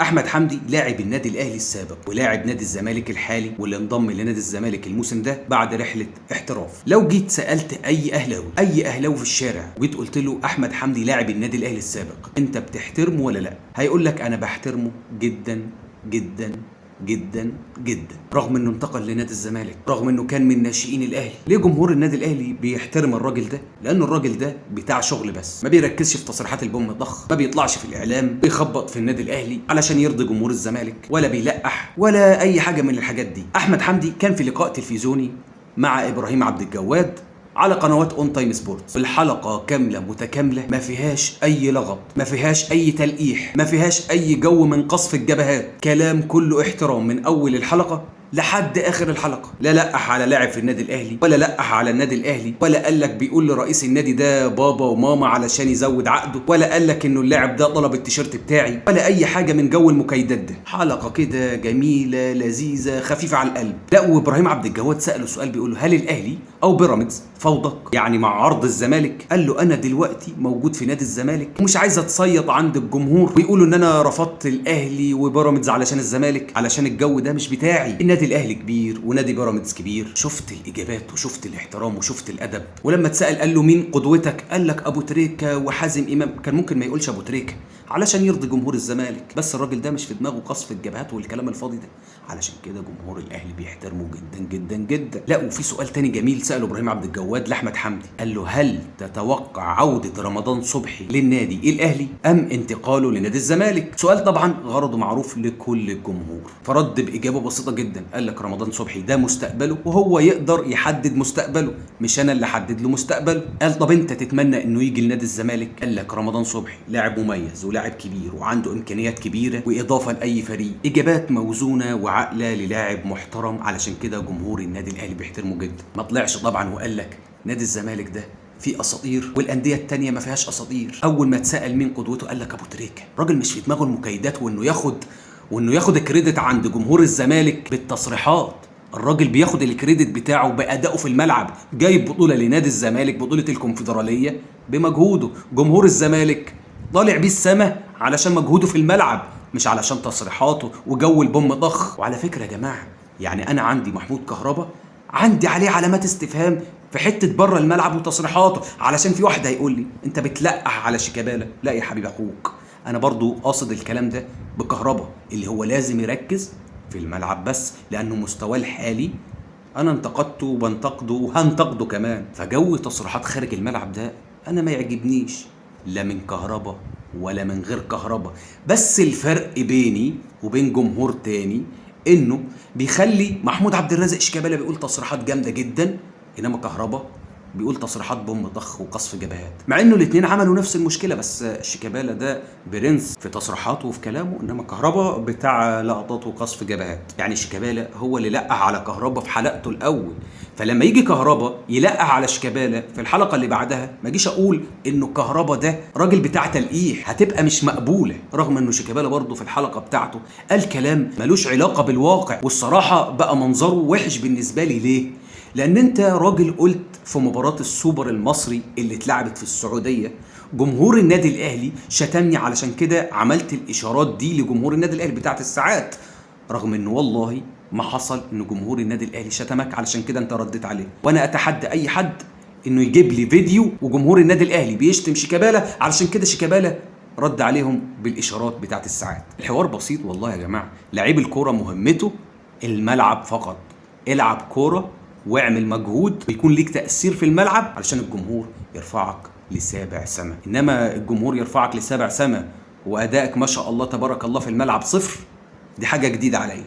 احمد حمدي لاعب النادي الاهلي السابق ولاعب نادي الزمالك الحالي، واللي انضم لنادي الزمالك الموسم ده بعد رحله احتراف. لو جيت سالت اي اهلاوي، اي اهلاوي في الشارع، وجيت قلت له احمد حمدي لاعب النادي الاهلي السابق، انت بتحترمه ولا لا؟ هيقول لك انا بحترمه جدا جدا جدا جدا، رغم انه انتقل لنادي الزمالك، رغم انه كان من ناشئين الاهلي. ليه جمهور النادي الاهلي بيحترم الراجل ده؟ لان الراجل ده بتاع شغل بس، ما بيركزش في تصريحات البوم الضخ، ما بيطلعش في الاعلام بيخبط في النادي الاهلي علشان يرضي جمهور الزمالك، ولا بيلقح ولا اي حاجة من الحاجات دي. احمد حمدي كان في لقاء تلفزيوني مع ابراهيم عبد الجواد على قنوات اون تايم سبورتس. الحلقة كاملة متكاملة، ما فيهاش اي لغط، ما فيهاش اي تلقيح، ما فيهاش اي جو من قصف الجبهات، كلام كله احترام من اول الحلقة لحد اخر الحلقة. لا لقح على لاعب في النادي الاهلي، ولا لقح على النادي الاهلي، ولا قال لك بيقول لرئيس النادي ده بابا وماما علشان يزود عقده، ولا قال لك انه اللاعب ده طلب التيشيرت بتاعي، ولا اي حاجة من جو المكايدات ده. حلقة كده جميلة لذيذة خفيفة على القلب. لا، وابراهيم عبد الجواد ساله سؤال بيقول له هل الاهلي او بيراميدز فوضك يعني مع عرض الزمالك؟ قال له انا دلوقتي موجود في نادي الزمالك ومش عايز اتصيط عند الجمهور ويقولوا ان انا رفضت الاهلي وبيراميدز علشان الزمالك، علشان الجو ده مش بتاعي. النادي الاهلي كبير ونادي بيراميدز كبير. شفت الاجابات وشفت الاحترام وشفت الادب. ولما اتسال قال له مين قدوتك؟ قال لك ابو تريكه وحازم امام. كان ممكن ما يقولش ابو تريكه علشان يرضي جمهور الزمالك، بس الراجل ده مش في دماغه قصف الجبهات والكلام الفاضي ده، علشان كده جمهور الاهلي بيحترمه جدا جدا جدا. لا، وفي سؤال تاني جميل ساله ابراهيم عبد الجواد لاحمد حمدي، قال له هل تتوقع عوده رمضان صبحي للنادي الاهلي ام انتقاله لنادي الزمالك؟ سؤال طبعا غرضه معروف لكل الجمهور، فرد باجابة بسيطة جدا، قال لك رمضان صبحي ده مستقبله وهو يقدر يحدد مستقبله، مش انا اللي احدد له مستقبله. قال طب انت تتمنى انه يجي لنادي الزمالك؟ قال لك رمضان صبحي لاعب مميز ولاعب كبير وعنده امكانيات كبيرة واضافه لاي فريق. اجابات موزونة وعاقله للاعب محترم، علشان كده جمهور النادي الاهلي بيحترمه جدا. ما طلعش طبعا وقال لك نادي الزمالك ده في اساطير والاندية التانية ما فيهاش اساطير. اول ما اتسال مين قدوته قال لك ابو تريكه. راجل مش في دماغه المكايدات وانه ياخد credit عند جمهور الزمالك بالتصريحات. الراجل بياخد ال credit بتاعه بأدائه في الملعب، جايب بطولة لنادي الزمالك، بطولة الكونفدرالية بمجهوده. جمهور الزمالك طالع بيه السما علشان مجهوده في الملعب، مش علشان تصريحاته وجو البوم ضخ. وعلى فكرة يا جماعة، يعني أنا عندي محمود كهربا عندي عليه علامات استفهام في حتة بره الملعب وتصريحاته، علشان في واحد هيقول لي أنت بتلقح على شيكابالا. لا يا حبيب أخوك، أنا برضو قاصد الكلام ده بكهربا اللي هو لازم يركز في الملعب بس، لأنه مستواه الحالي أنا انتقدته وبنتقده وهنتقده كمان. فجو تصريحات خارج الملعب ده أنا ما يعجبنيش، لا من كهربا ولا من غير كهربا. بس الفرق بيني وبين جمهور تاني إنه بيخلي محمود عبد الرازق شيكابالا بيقول تصريحات جامدة جدا، إنما كهربا بيقول تصريحات بوم ضخ وقصف جبهات، مع انه الاثنين عملوا نفس المشكلة. بس شيكابالا ده برنس في تصريحاته وفي كلامه، انما كهربا بتاع لقطات وقصف جبهات. يعني شيكابالا هو اللي لقح على كهربا في حلقته الاول، فلما يجي كهربا يلقح على شيكابالا في الحلقة اللي بعدها ما اجيش اقول انه كهربا ده راجل بتاع تلقيح، هتبقى مش مقبولة. رغم انه شيكابالا برضه في الحلقة بتاعته قال كلام ملوش علاقة بالواقع، والصراحة بقى منظره وحش بالنسبة لي. ليه؟ لان انت راجل قلت في مباراة السوبر المصري اللي اتلعبت في السعودية جمهور النادي الاهلي شتمني، علشان كده عملت الاشارات دي لجمهور النادي الاهلي بتاعت الساعات، رغم انه والله ما حصل ان جمهور النادي الاهلي شتمك، علشان كده انت رديت عليه. وانا اتحدى اي حد انه يجيب لي فيديو وجمهور النادي الاهلي بيشتم شيكابالا علشان كده شيكابالا رد عليهم بالاشارات بتاعت الساعات. الحوار بسيط والله يا جماعة، لعيب الكورة مهمته الملعب فقط، العب كورة واعمل مجهود ويكون ليك تأثير في الملعب علشان الجمهور يرفعك لسابع سما. إنما الجمهور يرفعك لسابع سما وأدائك ما شاء الله تبارك الله في الملعب صفر، دي حاجة جديدة عليا.